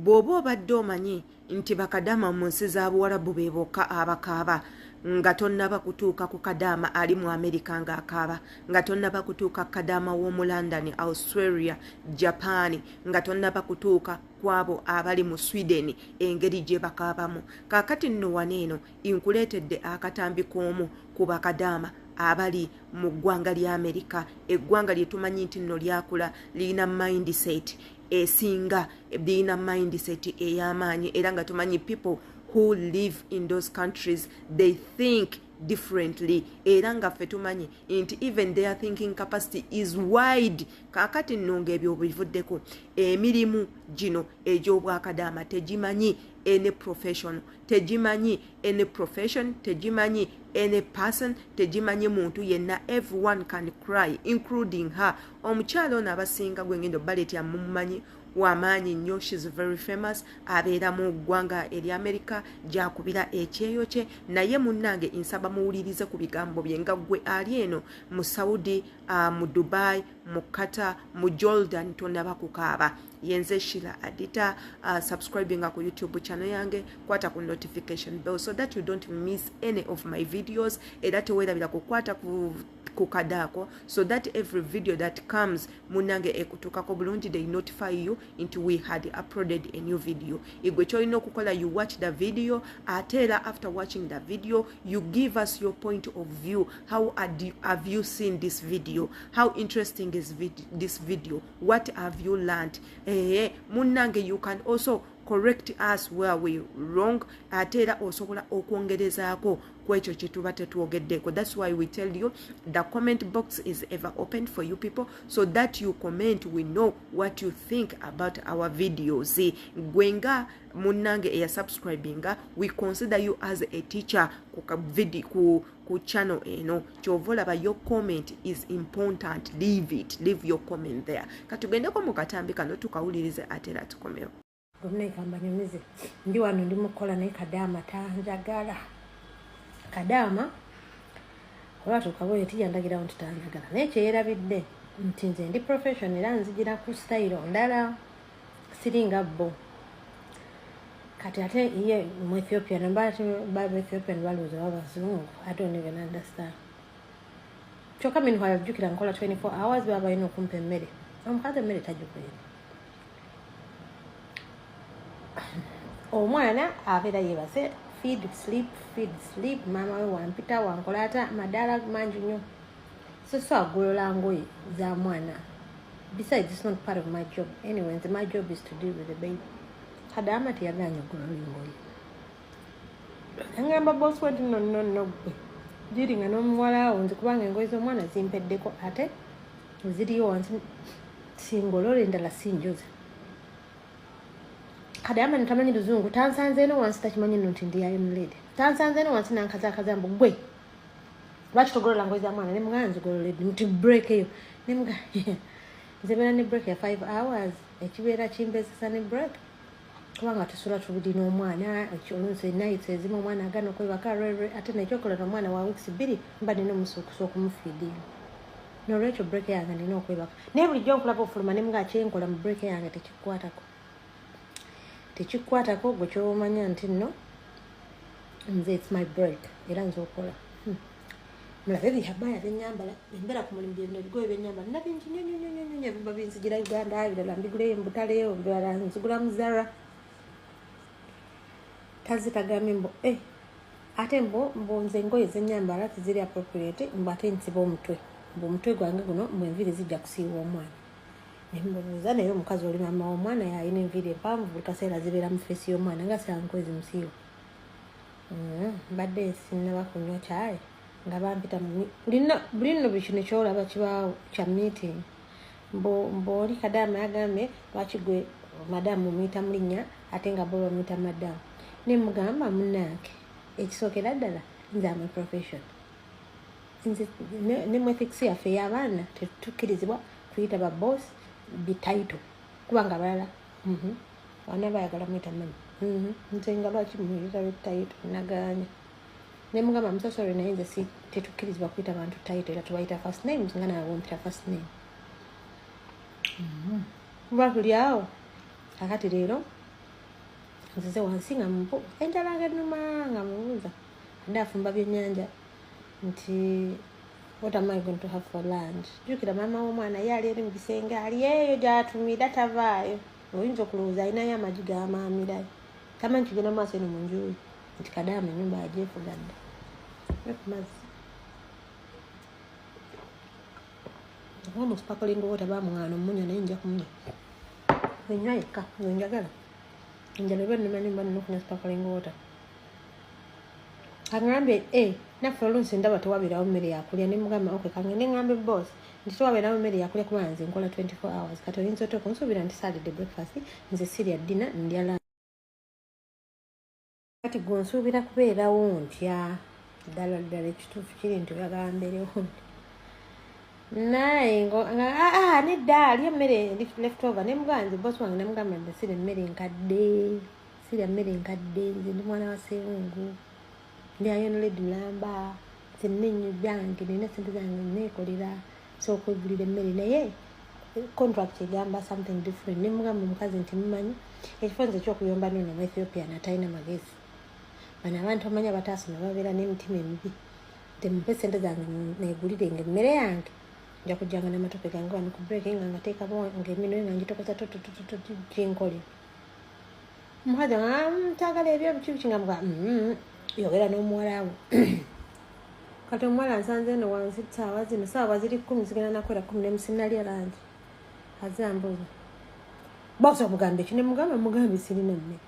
Bw'oba obadde omanyi nti bakadaama mu nsi za Buwarabu be bokka abakaaba, nga tonnaba kutuuka ku kadaama ali mu Amerika ng'akaaba, nga tonnaba kutuuka kadaama w'omu London, Australia, Japan, nga tonnaba kutuuka ku abo abali mu Sweden engeri gye bakaabamu. Kaakati nno wano eno nkuleetedde akatambi k'omu ku bakadaama abali mu ggwanga lya Amerika, eggwanga lye tumanyi nti nno lyakula, lirina mindset esinga, lirina mindset ey'amaanyi, era nga tumanyi people who live in those countries, they think differently, era nga ffe tumanyi nti even their thinking capacity is wide. Kaakati nno ng'ebyo bivuddeko, emirimu gino egy'obwakadaama tegimanyi any profession, tegimanyi any profession, tegimanyi any person, tegimanyi muntu yenna. Everyone can cry, including her. Omukyala ono abasinga gwe ngenda obaleetya mumumanyi, wamaanyi nnyo, she's very famous, abeera mu ggwanga erya America gyakubira ekyeyo kye. Naye munnange, nsaba muwulirize ku bigambo bye nga ggwe ali eno mu Saudi, mu Dubai, mu Qatar, mu Jordan, tonaba kukaaba. Yenze Shila Adita. Subscribinga ku YouTube channel yange, kwata ku notification bell so that you don't miss any of my videos, era teweerabira kukwata ku kadaako so that every video that comes, munange, ekutuukako bulungi. They notify you nti we had uploaded a new video. Igwe kyolina okukola, you watch the video, ate era after watching the video you give us your point of view. How have you seen this video? How interesting is this video? What have you learned? Munnange, you can also correct us where we wrong, ate era osobola okwongerezaako ku ekyo kye tuba tetwogeddeko. That's why we tell you the comment box is ever open for you people so that you comment, we know what you think about our videos. Gwe nga munnange eyasubscribinga, we consider you as a teacher ku channel eno. Kyova olaba your comment is important. Leave it, leave your comment there. Katugendeko mu katambi kano tukawulirize, ate era tukomewo. Gomneka mbanyumize, ndi wano ndi mukukola, naye kadaama tanjagala. Kadaama olwatuuka bwe tijandagirawo nti tanjagala, naye kyeyerabidde nti nze ndi profession era nzigira ku style ndala, siringa bo. Kati ate ye mu Ethiopian, Ethiopian balowooza babazungu. I don't even understand. Kyokka minhwala jjukira nkola 24 hours, baba balina okumpa emmere. Omukazi emmere tagikwera. Omwana abeera yeebase, feed, sleep, feed, sleep. Maama we wampita wankola ata madaala mangi nnyo, so so agolola ngoye za mwana. Besides, it's not part of my job anyway. Nze my job is to deal with the baby. Kadaama teyaganya ogolola engoye. Angamba boss we nti no, no, no, gwe giringa n'omuwala awo, nze kubanga engoye z'omwana zimpeddeko, ate ziriyo wansi, singolola endala, sinjoza. Kadaama ntamanyi luzungu, tansanze eno wansi, takimanyi nno nti ndi iron lady. Tansanze eno wansi nankazakaza mbu gwe lwaki togolola ngoye za mwana? Nemugamba nzigololedde nti break eyo. Nemuga nze beera ne break ya 5 hours, ekibeera kimbezesa ne break, kubanga tusula tubiri n'omwana. Oluusi nights ezimu omwana agana okwebaka rere, ate nekyokola omwana wa weeks 2 mba nina omusuukusa okumufeedinga, nolwekyo break yange nina okwebaka. Naye bulijjo nkulaba ofuluma. Nemuga kyenkola mu break yange tekikwatako, tekikwatako. Gwe kyomanya nti nno nze it's my break, era nze okola. Mulabe bihabaya byenyambala, embeera ku mulimu, byebino ebigoye byenyambala nina bingi nnyo nnyo nnyo nnyo, biba binzigira Uganda, ebirala mbiguleyo mu butale, ebirala nzigula mu Zara. Tazi tagambye mbu ate mbu nze engoye zenyambala teziri appropriate, mbu ate nsiba omutwe, mbu omutwe gwange guno, mbu enviiri zijja kusiiwa omwana. Nembuuza, naye omukazi oli maama w'omwana yalina enviiri empanvu, buli kaseera zibeera mu face y'omwana, nga sankoe zimusiiwa. Mbadde sinnaba kunywa kyayi nga bampita buli nno buli kino kyolaba kibaawo kya meeting. Mbu oli kadaama yagambye lwaki gwe madamu omuyita mu linnya ate nga bo bamuyita madamu. Nemugamba, munnange, ekisookera ddala nze am a profession. Nze ne mu ethics yaffe ey'abaana tetukkirizibwa kuyita ba boss bititle, kubanga abalala bana bayagala muyita mama. Nze nga lwaki muyita bititle? Naganya. Nemugamba, I'm so sorry, naye nze si tetukkirizibwa kuyita bantu title, era tubayita first names, nga nawe wompita first name. Kuba tuli awo. Kakati leero Nzize wansi nga enjala nga ennuma, nga mubuuza adde afumba byennyanja nti what am I going to have for lunch? Jjukira maama w'omwana ye ali eri mu kisenge, ali eyo gy'atumira tavaayo. Oyinza okulowooza alinayo amagi g'amaamirayo, tamanyi kigenda maaso eno mu nju ye nti kadaama ennyumba agyefuga dda. Ku mazzi oba mu sparkling water bamuŋŋaana omunywa, naye nja kumunywa enywa yekka nze njagala enjala eba ennuma nnyo, mba nina okunywa sparkling water. Aŋŋambye naffe oluusi ndaba tewabeerawo mmere yakulya, ne mugamba okay kangende ŋŋambe boss nti tewabeerawo mmere yakulya kuba nze nkola 24 hours. Kati oyinza otya okunsuubira nti saalidde breakfast, nze sirya dinner, ndya lunch. Kati gwe onsuubira kubeerawo ntya? Ddala ddala ekituufu kiri nti oyagala mbeerewo nti naye nedda alya emmere left over. Ne mugamba nze boss wange, namugamba nze sirya mmere nkadde, sirya mmere nkadde, nze ndi mwana wa Sserungu, ndi Iron Lady mulamba, nze nina ennyo byange, nina sente zange neekolera, so okwegulira emmere, naye contract egamba something different. Ne mugamba omukazi nti mumanyi ekifo nze ekyokuyomba nono mu Ethiopia natalina magezi, bano abantu omanyi abataasoma babeera n'emitima emibi, temumpe sente zange neegulirenga emmere yange, nja kujjanga n'amatope gange wano ku break nga ngateekamu nga eminwe nga ngitokoza totototo ginkole. Omukazi ntagala ebyo biki biki, nga muga yogera n'omuwala we. Kati omuwala nsanze eno wansi saawa zino, saawa ziri 10 zigenda nakwera 11, sinnalya lunch, aze ambuuza boss omugambe ki? Ne mugamba mugambe sirina mmere,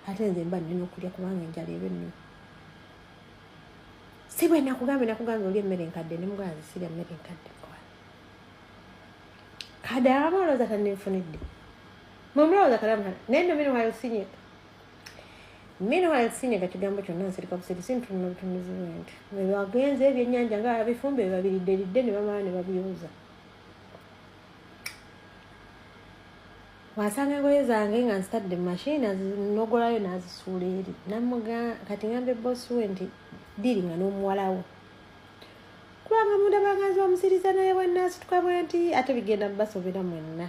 ate nze mba nnina okulya kubanga enjala eba ennuma. Si bwe nakugambye, nakugambye oli emmere enkadde? Ne mugamba nze sirya mmere enkadde. Kadaama olowooza tanneefunidde mwe mulowooza kadaama? Naye nno meanwhile sinyega, meanwhile sinyega kigambo kyonna, nsirika busirisi, ntunula butunuzi bwe nti bwe bagenze ebyennyanja nga babifumba babiridde lidde ne bamala ne babyoza. Wasanga engoye zange nga nzitadde mu mashini, nogolayo n'azisuula eri. Namuga kati ngambe boss we nti dealinga n'omuwalawo kubanga munda baganzi bamusiriza, naye bwe naasituka bwe nti ate bigenda basobera mwenna.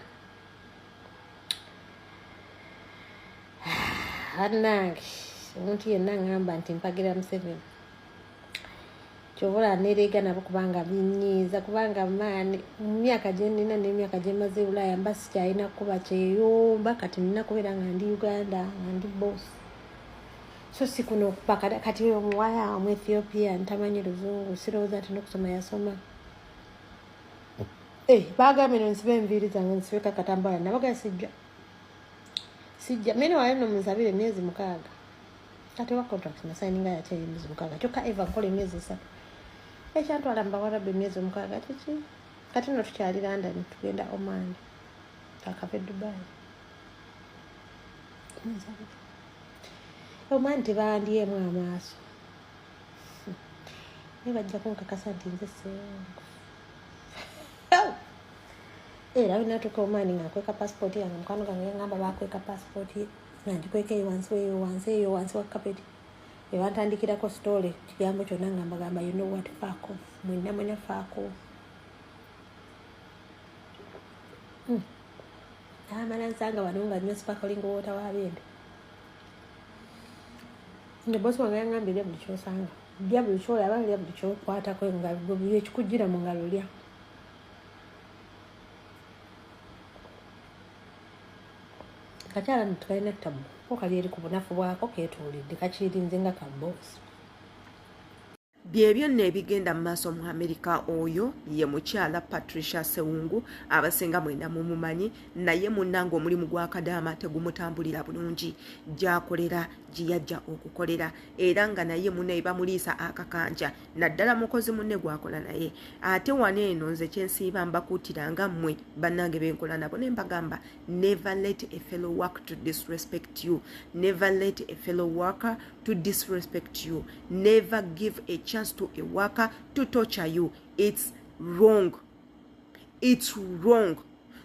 Bannange, omuntu yenna ŋŋamba nti mpagira Museveni, kyobola nereega nabo kubanga binyiiza, kubanga maani mu myaka gye nnina n'emyaka gye mmaze e Bulaaya mba sikyalina kuba kyeyomba. Kati nina kubeera nga ndi Uganda nga ndi boss, so si kuno okupaka. Kati omuwala omu Ethiopia ntamanyi luzungu, sirowooza nti n'okusoma yasoma. Bagambye no nsibe enviiri zange, nsibeko akatambala, nabaga sijja, sijja mene wayo no munsabire emyezi 6. Kati oba contract nasayininga yatya emyezi 6? Kyokka eva nkola emyezi 3, ekyantwala mubawarabu emyezi 6 kiki? Kati no tukyali London, tugenda Oman, kakava e Dubai. Munsabire. Oman tebandyemu amaaso, naye bajja kunkakasa nti nze Sserungu. Era bwenatuuka Oman nga nkweka passport yange, mukwano gange yangamba bakweka passport ye, nga ngikweka eyo wansi, eyo wansi, eyo wansi wa kapeti ebantandikirako story kigambo kyonna nga mbagamba, you know what, fuck off mwenna, mwenna fuck off. Amala nsanga wano nga nywa sparkling water wabende nga boss wange yangambye lya buli kyosanga, lya buli kyolaba, lya buli kyokwatako engalo, buli ekikujjira mu ngalo lya. Kakyala nno tekalina ttabu ko, kali eri ku bunafu bwako keetuulidde, kakirinze nga ka boss. Byebyo nno ebigenda mu maaso mu Amerika. Oyo ye mukyala Patricia Sewungu, abasinga mwena mumumanyi, naye munnanga omulimu gwa kadaama tegumutambulira bulungi gyakolera, gye yajja okukolera, era nga naye munne bamuliisa akakanja, naddala mukozi munne gwakola naye. Ate wano eno nze kyensiiba mbakuutira nga mmwe bannange benkola nabo ne mbagamba, never let a fellow work to disrespect you, never let a fellow worker to disrespect you, never give a chance to a worker to torture you. It's wrong, it's wrong.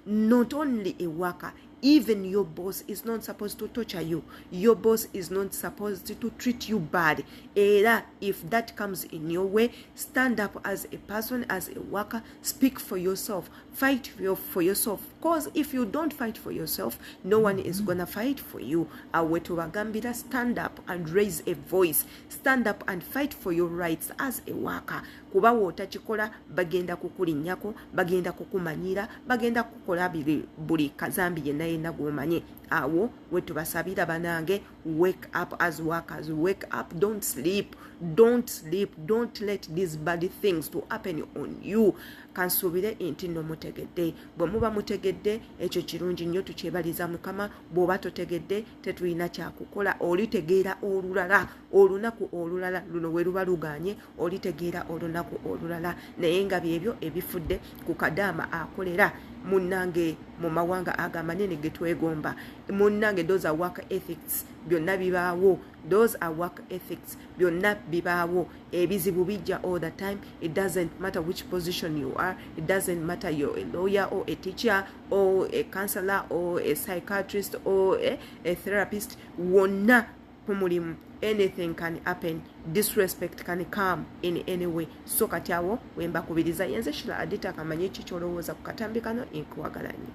Not only a worker, even your boss is not supposed to torture you, your boss is not supposed to treat you bad. Era if that comes in your way, stand up as a person, as a worker, speak for yourself, fight for yourself. Cause if you don't fight for yourself, no one is gonna fight for you. Awe tubagambira, stand up and raise a voice, stand up and fight for your rights as a worker, kuba wootakikola bagenda kukulinnyako, bagenda kukumanyira, bagenda kukukola buli kazambi yenna yenna gw'omanye. Awo wetubasabira banange, wake up as workers, wake up, don't sleep, don't sleep, don't let these bad things to happen on you. Kansuubire nti nno mutegedde. Bwe muba mutegedde, ekyo kirungi nnyo, tukyebaliza Mukama. Bw'oba totegedde, tetulina kyakukola, olitegeera olulala, olunaku olulala. Luno we luba luganye, olitegeera olunaku olulala. Naye nga byebyo ebifudde ku kadaama akolera munnange mu mawanga ago amanene ge twegomba. Munnange, those are work ethics, byonna bibaawo. Those are work ethics, byonna bibaawo. Ebizibu bijja all the time. It doesn't matter which position you are, it doesn't matter you're a lawyer or a teacher or a counselor or a psychiatrist or a therapist, wonna ku mulimu anything can happen, disrespect can come in any way. So kati awo wembakubiriza, yenze Shira Adita. Kamanye ki kyolowooza ku katambi kano. Nkuwagala nnyo.